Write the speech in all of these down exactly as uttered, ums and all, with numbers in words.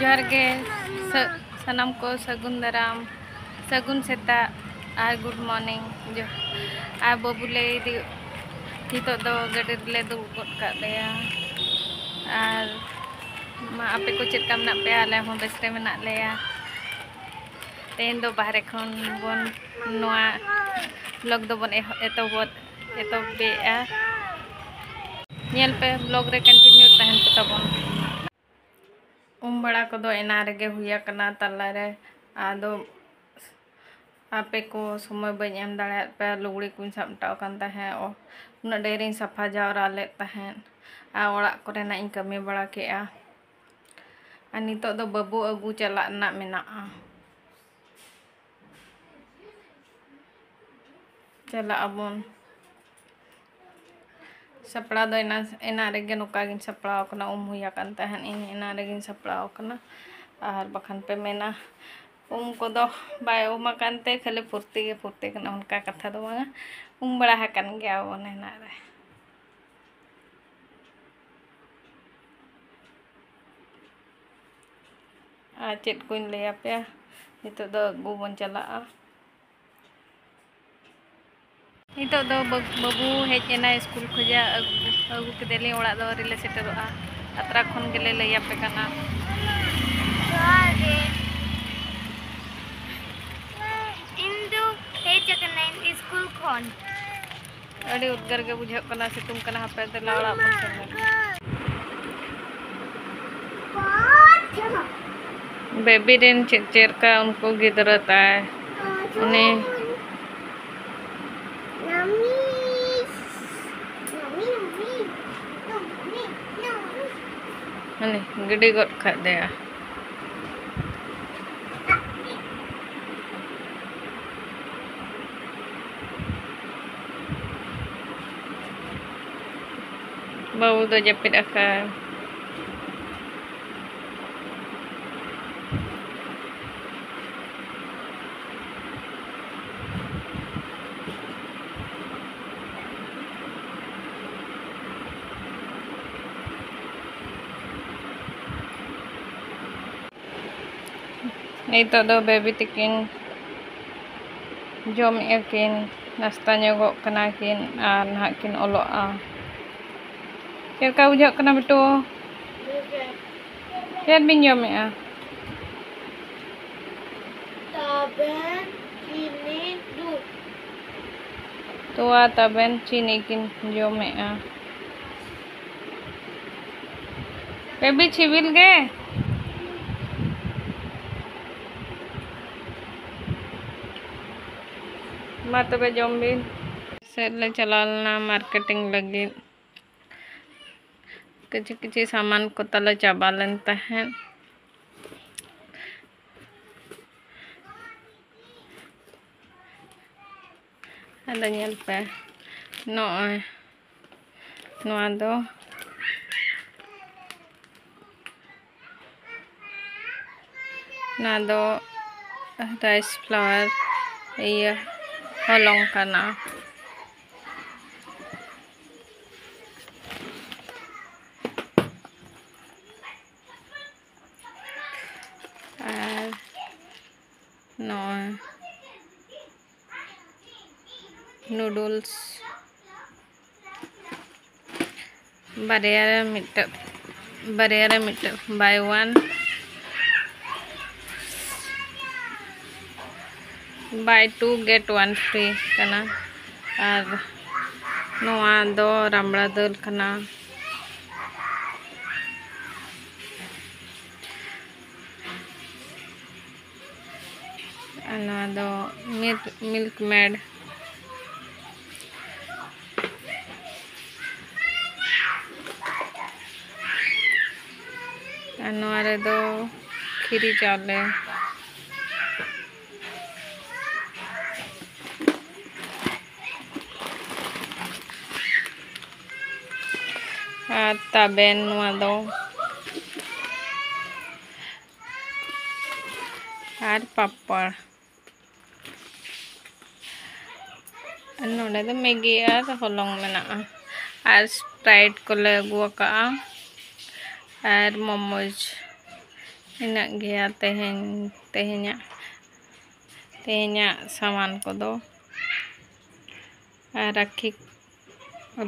ᱡᱚᱦᱟᱨ ᱜᱮ ᱥᱟ-, ᱥᱟᱱᱟᱢ ᱠᱚ ᱥᱟᱹᱜᱩᱱ ᱫᱟᱨᱟᱢ, ᱥᱟᱹᱜᱩᱱ ᱥᱮᱛᱟᱜ ᱟᱨ good morning᱾ ᱡᱚ-, ᱟᱨ ᱵᱟᱹᱵᱩ ᱞᱮ ᱤᱫᱤ, ᱱᱤᱛᱚᱜ ᱫᱚ ᱜᱟᱹᱰᱤ ᱨᱮᱞᱮ ᱫᱩᱲᱩᱵ ᱜᱚᱫ ᱠᱟᱜ ᱞᱮᱭᱟ᱾ ᱟᱨ ᱢᱟ, ᱟᱯᱮ ᱠᱚ ᱪᱮᱫ ᱞᱮᱠᱟ ᱢᱮᱱᱟᱜ ᱯᱮᱭᱟ? ᱟᱞᱮ ᱦᱚᱸ ᱵᱮᱥ ᱨᱮ ᱢᱮᱱᱟᱜ ᱞᱮᱭᱟ᱾ ᱛᱮᱦᱮᱧ ᱫᱚ ᱵᱟᱦᱨᱮ ᱠᱷᱚᱱ ᱵᱚᱱ ᱱᱚᱣᱟ vlog ᱫᱚᱵᱚᱱ ᱮᱦᱚ-, ᱮᱛᱚᱦᱚᱵ, ᱮᱛᱚᱦᱚᱵᱮᱜᱼᱟ᱾ ᱧᱮᱞ ᱯᱮ, vlog ᱨᱮ continue ᱛᱟᱦᱮᱱ ᱯᱮ ᱛᱟᱵᱚᱱ᱾ ᱩᱢ ᱵᱟᱲᱟ ᱠᱚᱫᱚ ᱮᱱᱟᱝ ᱨᱮᱜᱮ ᱦᱩᱭ ᱟᱠᱟᱱᱟ ᱛᱟᱞᱟᱨᱮ᱾ ᱟᱫᱚ ᱟᱯᱮ ᱠᱚ ᱥᱚᱢᱚᱭ ᱵᱟᱹᱧ ᱮᱢ ᱫᱟᱲᱮᱭᱟᱫ ᱯᱮᱭᱟ, ᱞᱩᱜᱽᱲᱤ ᱠᱚᱧ ᱥᱟᱢᱴᱟᱣ ᱠᱟᱱ ᱛᱟᱦᱮᱸᱫ᱾ ᱚ, ᱩᱱᱟᱹᱜ ᱰᱷᱮᱨᱤᱧ ᱥᱟᱯᱷᱟ ᱡᱟᱣᱨᱟ ᱞᱮᱫ ᱛᱟᱦᱮᱸᱫ ᱟᱨ ᱚᱲᱟᱜ ᱠᱚᱨᱮᱱᱟᱜ ᱤᱧ ᱠᱟᱹᱢᱤ ᱵᱟᱲᱟ ᱠᱮᱜᱼᱟ᱾ ᱟᱨ ᱱᱤᱛᱚᱜ ᱫᱚ ᱵᱟᱹᱵᱩ ᱟᱹᱜᱩ ᱪᱟᱞᱟᱜ ᱨᱮᱱᱟᱜ ᱢᱮᱱᱟᱜᱼᱟ᱾ ᱪᱟᱞᱟᱜ ᱟᱵᱚᱱ᱾ ᱥᱟᱯᱲᱟᱣ ᱫᱚ ᱮᱱᱟᱝ, ᱮᱱᱟᱝ ᱨᱮᱜᱮ ᱱᱚᱝᱠᱟ ᱜᱤᱧ ᱥᱟᱯᱲᱟᱣ ᱟᱠᱟᱱᱟ, ᱩᱢ ᱦᱩᱭ ᱟᱠᱟᱱ ᱛᱟᱦᱮᱸᱫ ᱤᱧ, ᱮᱱᱟᱝ ᱨᱮᱜᱤᱧ ᱥᱟᱯᱲᱟᱣ ᱟᱠᱟᱱᱟ᱾ ᱟᱨ ᱵᱟᱠᱷᱟᱱ ᱯᱮ ᱢᱮᱱᱟ, ᱩᱢ ᱠᱚᱫᱚ ᱵᱟᱭ ᱩᱢ ᱟᱠᱟᱱ ᱛᱮ ᱠᱷᱟᱹᱞᱤ ᱯᱷᱩᱨᱛᱤ ᱜᱮ ᱯᱷᱩᱨᱛᱤ ᱠᱟᱱᱟ, ᱚᱱᱠᱟ ᱠᱟᱛᱷᱟ ᱫᱚ ᱵᱟᱝᱟ᱾ ᱩᱢ ᱵᱟᱲᱟ ᱟᱠᱟᱱ ᱜᱮᱭᱟ ᱵᱚᱱ ᱮᱱᱟᱝ ᱨᱮ᱾ ᱟᱨ ᱪᱮᱫ ᱠᱚᱧ ᱞᱟᱹᱭ ᱟᱯᱮᱭᱟ, ᱱᱤᱛᱚᱜ ᱫᱚ ᱟᱹᱜᱩ ᱵᱚᱱ ᱪᱟᱞᱟᱜᱼᱟ᱾ ᱱᱤᱛᱚᱜ ᱫᱚ ᱵᱟᱹ-, ᱵᱟᱹᱵᱩ ᱦᱮᱡ ᱮᱱᱟᱭ ᱥᱠᱩᱞ ᱠᱷᱚᱱᱟᱜ, ᱟᱹᱜᱩ, ᱟᱹᱜᱩ ᱠᱮᱫᱮᱭᱟᱞᱤᱧ, ᱚᱲᱟᱜ ᱫᱚ ᱟᱹᱣᱨᱤ ᱞᱮ ᱥᱮᱴᱮᱨᱚᱜᱼᱟ᱾ ᱟᱛᱨᱟ ᱠᱷᱚᱱ ᱜᱮᱞᱮ ᱞᱟᱹᱭ ᱟᱯᱮ ᱠᱟᱱᱟ᱾ ᱡᱚᱦᱟᱨ ᱜᱮ᱾ ᱤᱧ ᱫᱚ ᱦᱮᱡ ᱟᱠᱟᱱᱟᱹᱧ ᱥᱠᱩᱞ ᱠᱷᱚᱱ᱾ ᱟᱹᱰᱤ ᱩᱫᱽᱜᱟᱹᱨ ᱜᱮ ᱵᱩᱡᱷᱟᱹᱜ ᱠᱟᱱᱟ, ᱥᱤᱛᱩᱝ ᱠᱟᱱᱟ᱾ ᱦᱟᱯᱮ ᱫᱮᱞᱟ ᱚᱲᱟᱜ ᱵᱚᱱ ᱥᱮᱱ ᱞᱮᱱ᱾ ᱵᱮᱵᱤ ᱨᱮᱱ ᱪᱮᱫ ᱪᱮᱫ ᱞᱮᱠᱟ ᱩᱱᱠᱩ ᱜᱤᱫᱽᱨᱟᱹ ᱛᱟᱭ, ᱩᱱᱤ ᱦᱟᱱᱮ ᱜᱤᱰᱤ ᱜᱚᱫ ᱠᱟᱫ ᱫᱚᱭᱟ᱾ ᱵᱟᱹᱵᱩ ᱫᱚ ᱡᱟᱹᱯᱤᱫ ᱟᱠᱟᱫ᱾ ᱱᱤᱛᱚᱜ ᱫᱚ ᱵᱮᱵᱤ ᱛᱟᱹᱠᱤᱱ ᱡᱚᱢᱮᱫᱼᱟ ᱠᱤᱱ, ᱱᱟᱥᱛᱟ ᱧᱚᱜᱚᱜ ᱠᱟᱱᱟ ᱠᱤᱱ ᱟᱨ ᱱᱟᱦᱟᱜ ᱠᱤᱱ ᱚᱞᱚᱜᱼᱟ᱾ ᱪᱮᱫ ᱞᱮᱠᱟ ᱵᱩᱡᱷᱟᱹᱜ ᱠᱟᱱᱟ ᱵᱤᱴᱩ? ᱪᱮᱫ ᱵᱤᱱ ᱡᱚᱢᱮᱫᱼᱟ? ᱛᱟᱵᱮᱱ, ᱪᱤᱱᱤ, ᱫᱩᱫᱷ᱾ ᱛᱚᱣᱟ, ᱛᱟᱵᱮᱱ, ᱪᱤᱱᱤ ᱠᱤᱱ ᱡᱚᱢᱮᱫᱼᱟ᱾ ᱵᱮᱵᱤ, ᱥᱤᱵᱤᱞ ᱜᱮ? ᱢᱟ ᱛᱚᱵᱮ ᱡᱚᱢ ᱵᱤᱱ᱾ ᱥᱮᱫ ᱞᱮ ᱪᱟᱞᱟᱣ ᱞᱮᱱᱟ ᱢᱟᱨᱠᱮᱴᱤᱝ ᱞᱟᱹᱜᱤᱫ᱾ ᱠᱤᱪᱷᱩ ᱠᱤᱪᱷᱩ ᱥᱟᱢᱟᱱ ᱠᱚ ᱛᱟᱞᱮ ᱪᱟᱵᱟ ᱞᱮᱱ ᱛᱟᱦᱮᱸᱫ᱾ ᱟᱫᱚ ᱧᱮᱞ ᱯᱮ, ᱱᱚᱜᱼᱚᱭ ᱱᱚᱣᱟ ᱫᱚ, ᱱᱚᱣᱟ ᱫᱚ ᱨᱟᱭᱤᱥ ᱯᱷᱞᱟᱣᱟᱨ ᱤᱭᱟᱹ ᱦᱚᱞᱚᱝ ᱠᱟᱱᱟ᱾ ᱟᱨ ᱱᱚᱜᱼᱚᱭ ᱱᱩᱰᱩᱞᱥ, ᱵᱟᱨᱭᱟ ᱨᱮ ᱢᱤᱫᱴᱟᱝ, ᱵᱟᱨᱭᱟ ᱨᱮ ᱢᱤᱫᱴᱟᱝ, buy one, buy two get one free ᱠᱟᱱᱟ᱾ ᱟᱨ ᱱᱚᱣᱟ ᱫᱚ ᱨᱟᱢᱲᱟ ᱫᱟᱹᱞ ᱠᱟᱱᱟ᱾ ᱟᱨ ᱱᱚᱣᱟ ᱫᱚ ᱢᱤᱞᱠ, ᱢᱤᱞᱠ ᱢᱮᱰ᱾ ᱟᱨ ᱱᱚᱣᱟ ᱨᱮᱫᱚ ᱠᱷᱤᱨᱤ ᱪᱟᱣᱞᱮ᱾ ᱟᱨ ᱛᱟᱵᱮᱱ ᱱᱚᱣᱟ ᱫᱚ᱾ ᱟᱨ ᱯᱟᱯᱚᱲ᱾ ᱟᱨ ᱱᱚᱰᱮ ᱫᱚ ᱢᱮᱜᱤ ᱟᱨ ᱦᱚᱞᱚᱝ ᱢᱮᱱᱟᱜᱼᱟ᱾ ᱟᱨ ᱥᱯᱨᱟᱭᱤᱴ ᱠᱚᱞᱮ ᱟᱹᱜᱩ ᱟᱠᱟᱫᱼᱟ᱾ ᱟᱨ ᱢᱳᱢᱳᱡᱽ᱾ ᱤᱱᱟᱹᱜ ᱜᱮᱭᱟ ᱛᱮᱦᱮᱧ, ᱛᱮᱦᱮᱧᱟᱜ, ᱛᱮᱦᱮᱧᱟᱜ ᱥᱟᱢᱟᱱ ᱠᱚᱫᱚ᱾ ᱟᱨ ᱨᱟᱠᱷᱤ,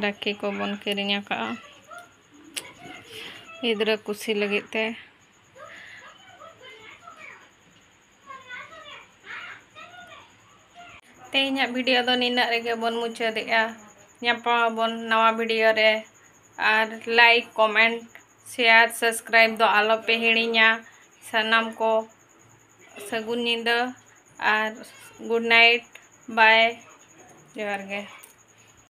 ᱨᱟᱠᱷᱤ ᱠᱚᱵᱚᱱ ᱠᱤᱨᱤᱧ ᱟᱠᱟᱫᱼᱟ ᱜᱤᱫᱽᱨᱟᱹ ᱠᱩᱥᱤ ᱞᱟᱹᱜᱤᱫ ᱛᱮ᱾ ᱛᱮᱦᱮᱧᱟᱜ video ᱫᱚ ᱱᱤᱱᱟᱹᱜ ᱨᱮᱜᱮ ᱵᱚᱱ ᱢᱩᱪᱟᱹᱫᱮᱜᱼᱟ᱾ ᱧᱟᱯᱟᱢ ᱟᱵᱚᱱ ᱱᱟᱣᱟ video ᱨᱮ᱾ ᱟᱨ like, comment, share, subscribe ᱫᱚ ᱟᱞᱚ ᱯᱮ ᱦᱤᱲᱤᱧᱟ᱾ ᱥᱟᱱᱟᱢ ᱠᱚ ᱥᱟᱹᱜᱩᱱ ᱧᱤᱫᱟᱹ ᱟᱨ good night, bye, ᱡᱚᱦᱟᱨ ᱜᱮ᱾